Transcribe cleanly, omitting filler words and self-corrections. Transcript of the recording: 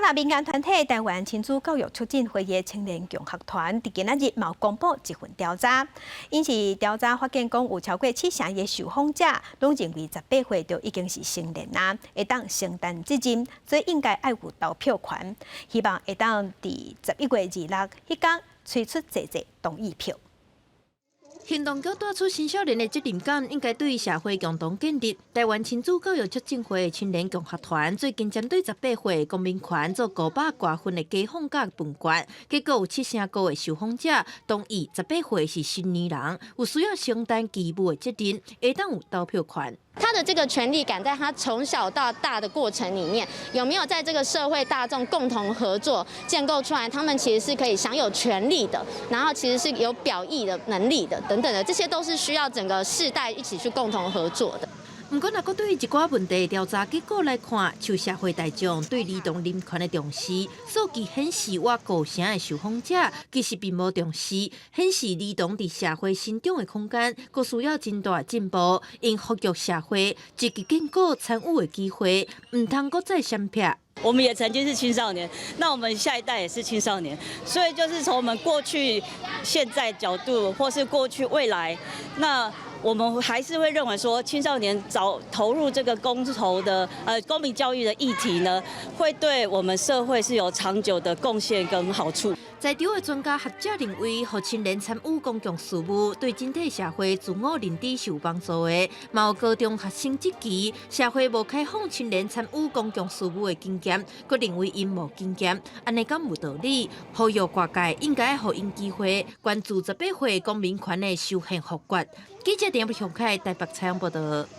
啦，民間團體台灣親子教育促進會的青年共學團，佇今仔日嘛公布一份調查，𪜶是調查發現講有超過七成的受訪者攏認為十八歲就已經是成年啦，會當承擔責任，所以應該愛有投票權。希望會當佇11月26彼工催出濟濟同意票。行動閣帶出青少年的責任感，應該對社會共同建立。台灣親子教育促進會青年共學團最近針對十八歲公民權做500外份的家訪佮問卷，結果有七成五的受訪者同意十八歲是成年人，有需要承擔義務的責任，會當有投票權。他的這個權利感，在他從小到大的過程裡面，有沒有在這個社會大眾共同合作建構出來？他們其實是可以享有權利的，然後其實是有表意的能力的，等等的，這些都是需要整個世代一起去共同合作的。毋過，若閣對一寡問題調查結果來看，像社會大眾對兒童人權的重視，數據顯示，倚五成的受訪者其實並無重視，顯示兒童佇社會成長的空間，閣需要真大進步，應呼籲社會積極建構參與的機會，毋通閣再閃避。我們也曾經是青少年，那我們下一代也是青少年，所以就是從我們過去、現在角度，或是過去未來，那我們還是會認為說，青少年早投入這個公投的公民教育的議題呢，會對我們社會是有長久的貢獻跟好處。在場的專家學者認為，予青年參與公共事務，對整體社會自我認知是有幫助的。嘛有高中學生質疑，社會無開放青年參與公共事務的經驗，閣認為𪜶無經驗，按呢敢有道理？呼籲外界應該予𪜶機會，關注十八歲公民權的修憲復決。記者陳雄凱台北採訪報道。